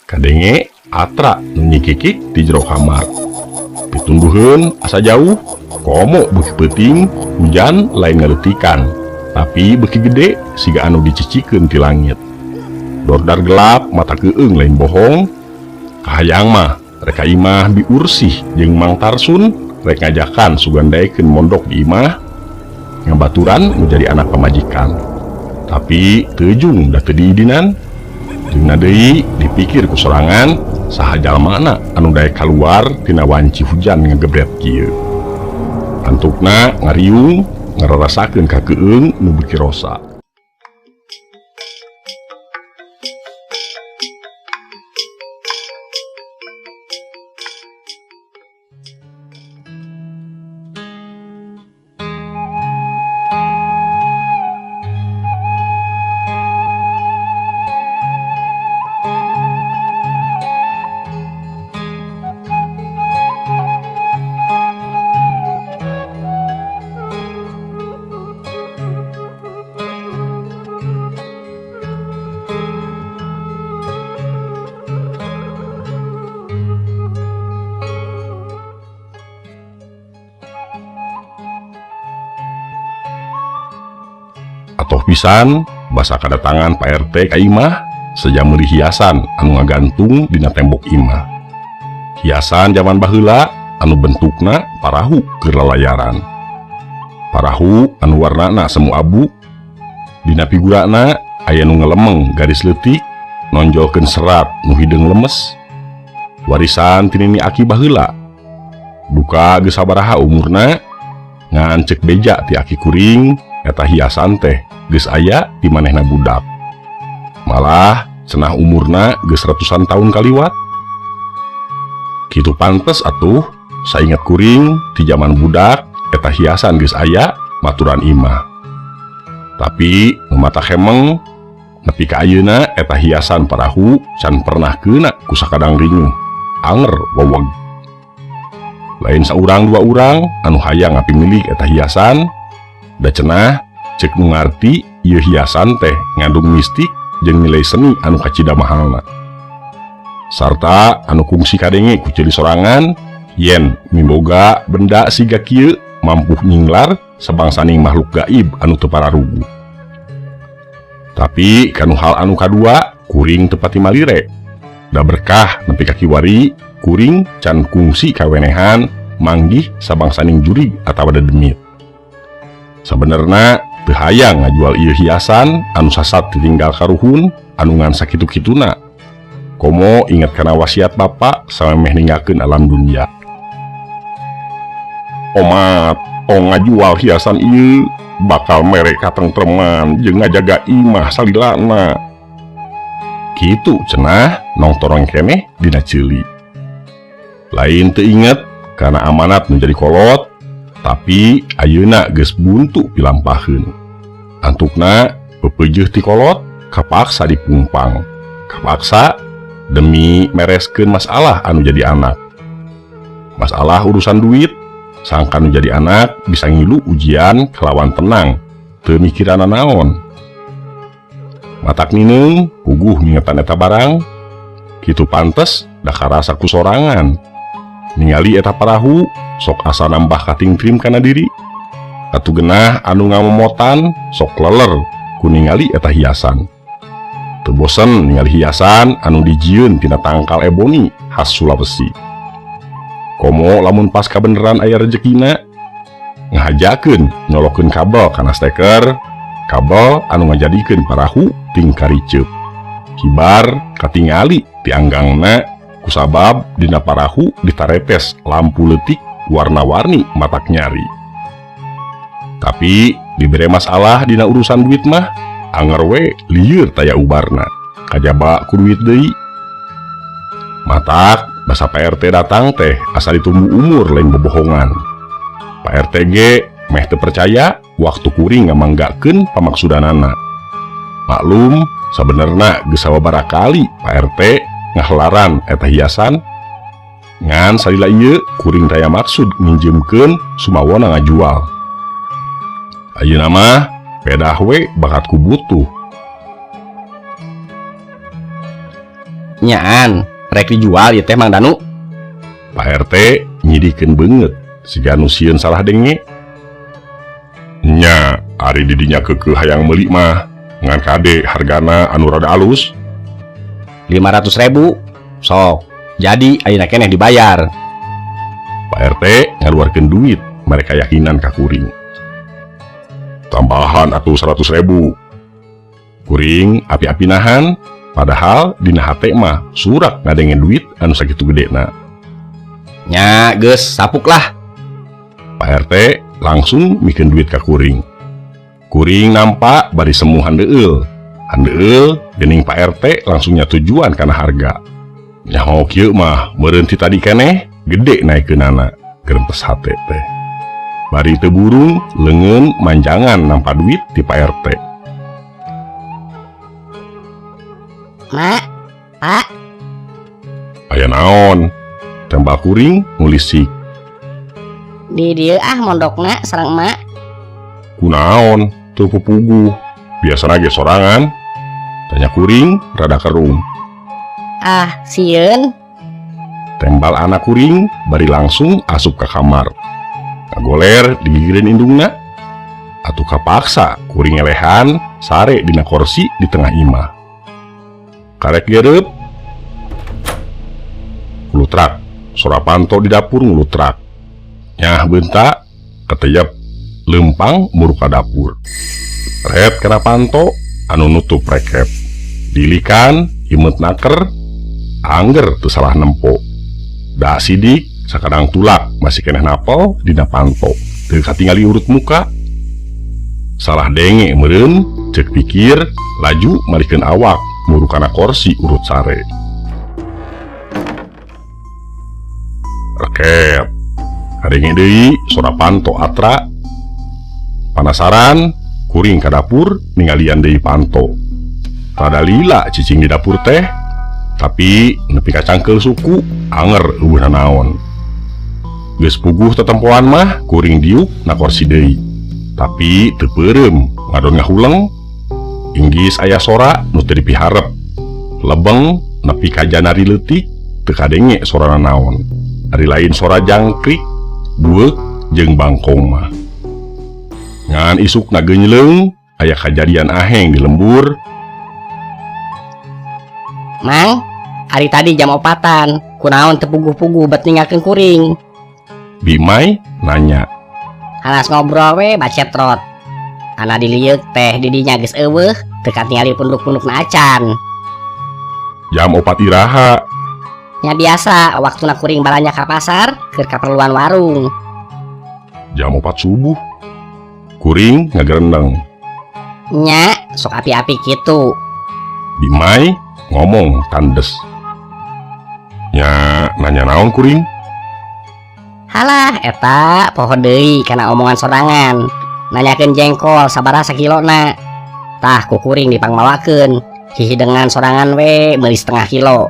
Kadenge Atra nu nyikikik ti jero kamar. Pitunduheun asa jauh, komo beuki peuting, hujan lain ngaleutikan, tapi beuki gede siga anu dicicikeun ti langit. Dordar gelap mata keueung lain bohong. Kahayang mah rek ka imah Bi Ursih jeung Mang Tarsun rek ngajakan sugan daekeun mondok di imah ngabaturan nu jadi anak pamajikan. Tapi teu jung da teu diidinan. Jeung deui dipikir ku sorangan saha jalmana anu daek kaluar tina wanci hujan ngagebret kieu. Antukna ngariung ngararasakeun ka keueung nu beuki rosa. Atoh pisan basa kadatangan Pak RT ka imah seja meuli hiasan anu ngagantung dina tembok imah. Hiasan zaman baheula anu bentukna parahu keur lalayaran. Parahu anu warnana semu abu. Dina figurana aya nu ngelemeng garis leutik nonjolkeun serat nu hideung lemes. Warisan ti nini aki baheula. Duka geus sabaraha umurna ngan ceuk beja ti aki kuring eta hiasan teh geus aya di manehna budak. Malah cenah umurna geus ratusan tahun kaliwat. Kitu pantes atuh sainget kuring ti zaman budak eta hiasan geus aya maturan imah. Tapi nu mata hemeng nepi ka ayeuna eta hiasan parahu can pernah keuna ku sakadang rinyuh anger weweg. Lain saurang dua urang anu hayang ngapimilik eta hiasan, da cenah ceuk nu ngarti ieu hiasan teh ngandung mistik jeung nilai seni anu kacida mahalna. Sarta anu kungsi kadenge ku ceuli sorangan yen miboga benda siga kieu mampu nyinglar sabangsaning makhluk gaib anu teu pararuguh. Tapi kanu hal anu kadua kuring teu pati malire. Da berkah nepi ka kiwari kuring can kungsi kawenehan manggih sabangsaning jurig atawa dedemit. Sabenerna teu hayang ngajual ieu hiasan anu sasat ditinggal karuhun anu ngan sakitu-kituna. Komo inget kana wasiat bapa samemeh ninggalkeun alam dunia. Omat tong ngajual hiasan ieu bakal mere katengtreman jeung ngajaga imah salilana. Kitu cenah nongtorong keneh dina ceuli. Lain teu inget kana amanat menjadi kolot, tapi ayeuna geus buntu pilampaheun. Antukna pepeujeuh ti kolot kapaksa dipungpang. Kapaksa demi mereskeun masalah anu jadi anak. Masalah urusan duit, sangkan nu jadi anak bisa ngilu ujian kelawan tenang, teu mikiran naon. Matak nineung puguh ngingetan eta barang, kitu pantes da karasa ku sorangan. Ningali eta parahu sok asa nambah katingtrim kana diri. Katu genah anu ngamomotan sok leler ku ningali eta hiasan. Teu bosen ningali hiasan anu dijieun tina tangkal eboni khas Sulawesi. Komo lamun pas kabeneran aya rejekina ngahajakeun nyolokeun kabel kana steker, kabel anu ngajadikeun parahu tingkariceup. Kibar katingali tianggangna kusabab dina parahu ditaretes lampu leutik warna-warni matak nyari. Tapi dibere masalah dina urusan duit mah anger we lieur taya ubarna kajaba ku duit deui. Matak basa Pak RT datang teh asa ditumbu umur lain bobohongan. Pak RT ge meh teu percaya waktu kuring ngamanggakeun pamaksudanana. Maklum sabenerna geus sababaraha kali Pak RT ngahelaran eta hiasan. Ngan salila ieu kuring taya maksud nginjeumkeun sumawona ngajual. Ayeuna mah pedah we bakat ku butuh. Nyaan, rek dijual ieu teh, Mang Danu? Pak RT nyidikeun beungeut siga nu sieun salah denge. Nya, ari didinya keukeuh hayang meuli mah, ngan kade hargana anu rada alus. 500 ribu. Sok, jadi ayeuna keneh dibayar. Pak RT ngaluarkeun duit mere kayakinan ka kuring. Tambahan atuh 100 ribu. Kuring api-api nahan, padahal dina hate mah surak ngadenge duit anu sakitu gedena. Nya, geus sapuk lah. Pak RT langsung mikeun duit ka kuring. Kuring nampa bari semu handeueul. Handeueul geuning Pak RT langsung nyatujuan kana harga. Nyaho kieu mah meureun ti tadi keneh gede naikeunana, gerempes hate teh. Bari teu burung leungeun manjangan nampa duit ti Pak RT. Mak, Pak. Aya naon? Tembal kuring ngulisik. Di dieu ah mondokna sareng emak. Kunaon teu pupuguh? Biasana ge sorangan. Tanya kuring rada kerung. Ah, sieun. Tembal anak kuring bari langsung asup ka kamar. Ngagoler digigireun indungna. Atuh kapaksa kuring ngelehan sare dina korsi di tengah imah. Karek gereup kulutrak, sora panto di dapur ngulutrak. Nyah beunta keteyep leumpang muru ka dapur. Ret kana panto anu nutup rekep. Dilikan imeut naker angger teu salah nempo. Da sidik sakadang tulak masih keneh napel dina panto. Teu katingali urut muka. Salah denge meureun ceuk pikir laju malikeun awak muru kana korsi urut sare. Rekep. Kadenge deui sora panto atra. Panasaran kuring ka dapur ningalian deui panto. Rada lila cicing di dapur teh, tapi nepi ka cangkeul suku anger euweuh nanaon. Geus puguh tetempoan mah kuring diuk na korsi deui. Tapi teu peureum ngadon ngahuleng. Inggis aya sora nu teu dipiharep. Lebeng nepi ka janari leutik teu kadenge sorana naon. Ari lain sora jangkrik, bueuk jeung bangkong mah. Ngan isukna geunjleung aya kajadian aheng di lembur. Mang, hari tadi jam 4-an, kunaon teu puguh-puguh bet ninggalkeun kuring? Bimai nanya. Halas ngobrol we bacetrot. Ana dilieuk teh didinya geus euweuh, teu katingali punduk-pundukna acan. Jam 4 iraha? Nya biasa, waktuna kuring balanja ka pasar keur kaperluan warung. Jam 4 subuh. Kuring ngagerendeng. Nya, sok api-api kitu. Bimai ngomong tandes. Nya nanya naon kuring? Halah, eta poho deui kana omongan sorangan. Nanyakeun jengkol sabaraha sakilona. Tah ku kuring dipangmawakeun. Hihidengan sorangan we meuli setengah kilo.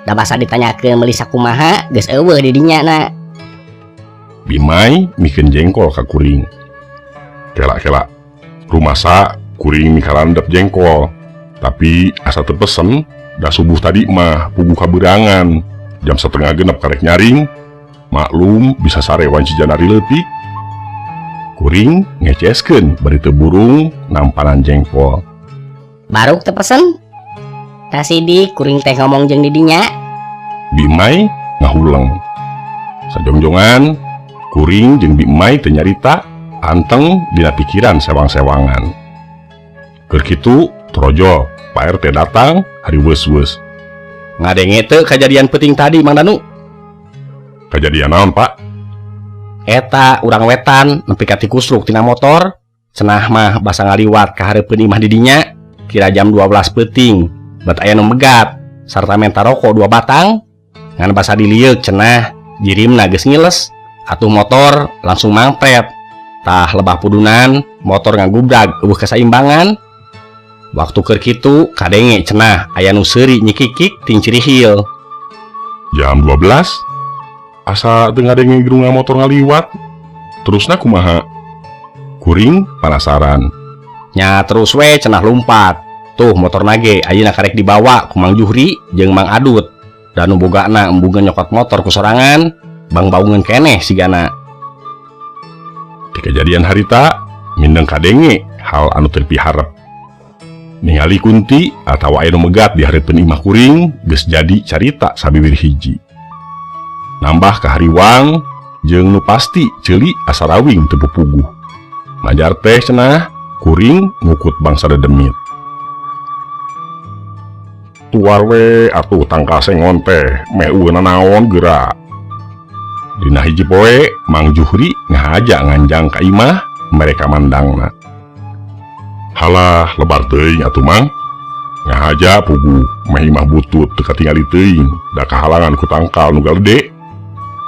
Da basa ditanyakeun meuli sakumaha geus euweuh di dinya na. Bimai mikeun jengkol ka kuring. Kela-kela. Rumasa kuring mikarandep jengkol. Tapi asa teu pesen, da subuh tadi mah puguh kaberangan. Jam 5.30 karek nyaring. Maklum bisa sare wanci janari leutik. Kuring ngeceskeun bari teu burung nampanan jengkol. Baruk teu pesen? Tah sidik kuring teh ngomong jeung didinya. Bimai ngahuleng. Sajongjongan kuring jeung Bimai teu nyarita, anteng dina pikiran sewang-sewangan. Keur kitu torojol Pak RT datang hari weus-weus. Ngadenge teu kajadian peuting tadi, Mang Danu? Kajadian naon, Pak? Eta urang wetan nepi ka tikusruk tina motor. Cenah mah basa ngaliwat ka hareupeun imah didinya kira jam 12 peuting. Bet aya nu megat sarta menta rokok 2 batang. Ngan basa dilieuk cenah jirimna geus ngiles. Atuh motor langsung mangpret. Tah lebah pudunan motor ngagubrag eueuh kasaimbangan. Waktu keur kitu kadenge cenah aya nu seuri nyikikik ting Cirihil. Jam 12 asa teu ngadenge gerungan motor ngaliwat. Terusna kumaha? Kuring penasaran. Nya terus we cenah lumpat. Tuh motorna ge ayeuna karek dibawa ku Mang Juhri jeung Mang Adut. Da nu bogana embungeun nyokot motor ku sorangan, bangbaungeun keneh sigana. Di kejadian harita mindeng kadenge hal anu teu dipiharep. Ningali kunti atawa aya nu megat di hareupeun imah kuring geus jadi carita sabiwir hiji. Nambah kahariwang jeung nu pasti ceuli asa rawing teu pupuguh. Majar teh cenah kuring ngukut bangsa dedemit. Tuar we atuh tangkal sengon teh meh eueuh nanaon geura. Dina hiji poe Mang Juhri ngahaja nganjang ka imah mereka mandangna. Halah lebar teuing atuh Mang. Ngahaja puguh meh imah butut teu katingali teuing da kahalangan ku tangkal nu galede.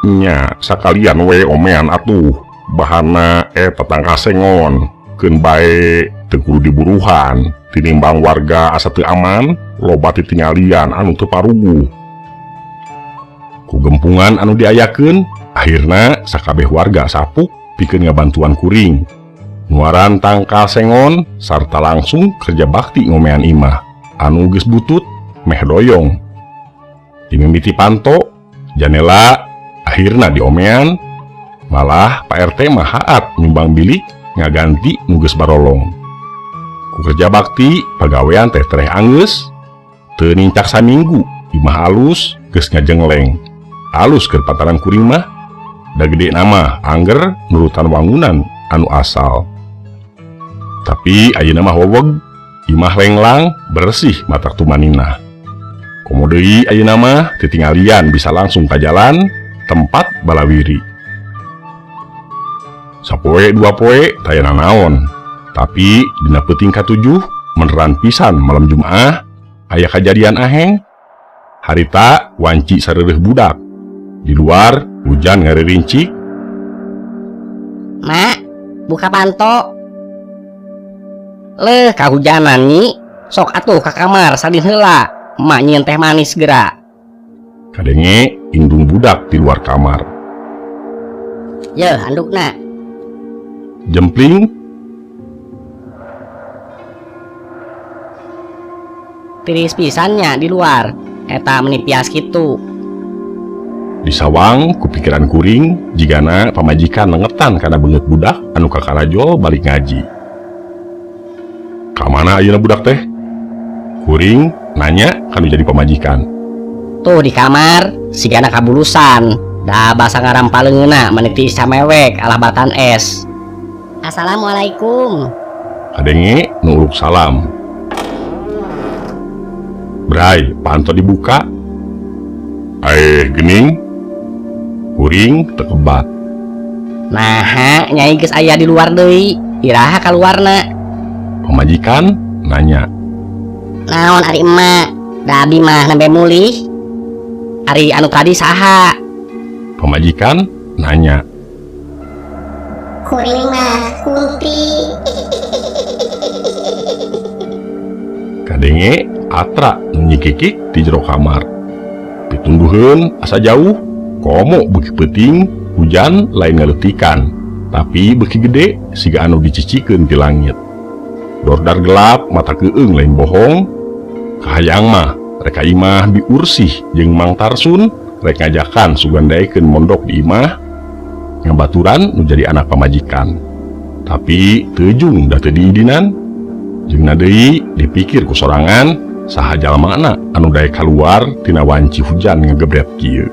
Nya sakalian we omean atuh bahana eta tangkal sengon keun bae teu kudu diburuhan tinimbang warga asa teu aman loba titingalian anu teu paruguh. Ku gempungan anu diayakeun akhirna sakabeh warga sapuk pikeun ngabantuan kuring nuaran tangkal sengon sarta langsung kerja bakti ngomean imah anu geus butut meh doyong. Dimimiti panto janela akhirna diomean malah Pak RT mah haat nyumbang bilik ngaganti nu geus barolong. Ku kerja bakti pagawean teh tereh anggeus teu nincak saminggu imah alus geus ngajengleng. Alus keur pantaran kuring mah da gede nama angger nurutan wangunan anu asal. Tapi ayeuna mah weweg imah lenglang bersih matak tumaninah. Komo deui ayeuna mah titingalian bisa langsung ka jalan tempat balawiri. Sapoe dua poe taya nanaon. Tapi dina peuting katujuh meneran pisan malam Jumaah aya kajadian aheng. Harita wanci sareureuh budak. Di luar hujan ngaririncik. Mak, buka panto. Leuh kahujanan nyi. Sok atuh ka kamar salin heula. Emak nyieun teh manis geura. Kadenge indung budak di luar kamar. Yeuh andukna. Jempling. Tiris pisannya di luar. Eta meni pias kitu. Disawang ku pikiran kuring jigana pamajikan nengetan kana beungeut budak anu kakarajol balik ngaji. Ka mana ayeuna budak teh? Kuring nanya kanu jadi pamajikan. Tuh di kamar sigana kabulusan. Da basa ngarampaleungeuna meni tiis samewek alah batan es. Assalamualaikum. Kadenge nu uruk salam. Bray, panto dibuka. Aeh gening. Kuring tekebat. Naha nyai geus aya di luar deui. Iraha kaluarna? Pamajikan nanya. Naon ari emak? Da abi mah nembe mulih. Ari anu tadi saha? Pamajikan nanya. Kuring mah kunti. Kadenge Atra nu nyikikik di jero kamar. Pitunduheun asa jauh, komo beuki peuting, hujan lain ngaleutikan, tapi beuki gede siga anu dicicikeun ti langit. Dordar gelap mata keung lain bohong. Kahayang mah rek ka imah biursih jeung Mang Tarsun rek ngajakan sugan daekeun mondok di imah ngabaturan nu jadi anak pamajikan. Tapi teu jung da teu diidinan. Jeung deui dipikir ku sorangan saha jalmana anu daek kaluar tina wanci hujan ngegebret kieu.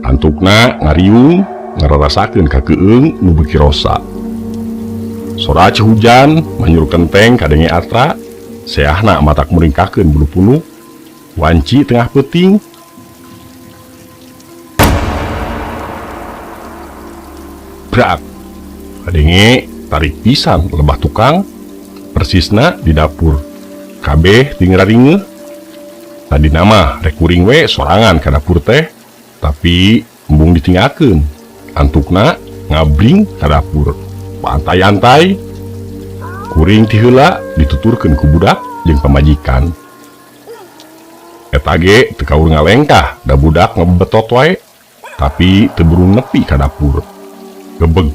Antukna ngariung ngararasakeun ka keung nu beuki rosa. Sora hujan manyur kenteng kadenge Atra, seahna matak muringkakeun bulu punuk. Wanci tengah peuting. Brak. Kadenge tarik pisan lebah tukang persisna di dapur. Kabeh tinggal. Tadi nama rek kuring we sorangan ka dapur teh, tapi embung ditinggalkeun. Antukna ngabring ka dapur. Pantai-antai kuring ti heula dituturkeun ku budak jeung pamajikan. Eta ge teu kaur ngalengkah da budak ngebetot wae, tapi teu burung nepi ka dapur. Gebeg.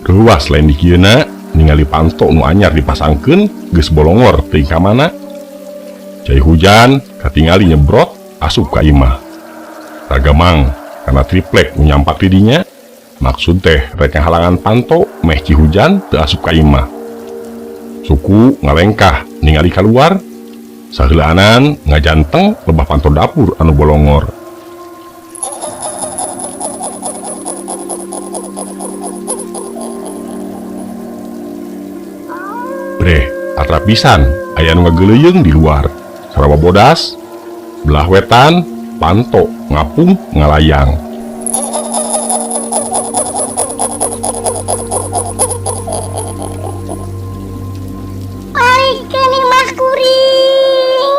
Reuas lain dikieuna ningali panto nu anyar dipasangkeun geus bolongor teuing ka mana. Cai hujan katingali nyebrot asup ka imah. Ragamang kana triplek nu nyampak di dinya, maksud teh rek ngahalangan panto meh ci hujan teu asup ka imah. Suku ngalengkah ningali kaluar, saheulaanan ngajanteng lebah panto dapur anu bolongor. Breh, atrap pisan aya nu ngageuleuyeung di luar. Sarawa bodas, belah wetan, panto ngapung ngalayang. Palikeun imah kuring.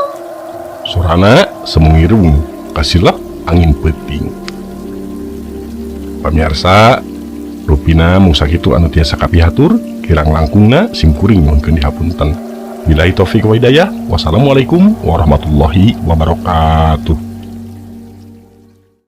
Sorana semungirung kasilep angin peuting. Pamiarsa, rupina mung sakitu anu tiasa kapihatur, kirang langkungna simkuring nyuhunkeun dihapunten. Billahi taufik wa hidayah. Wassalamualaikum warahmatullahi wabarakatuh.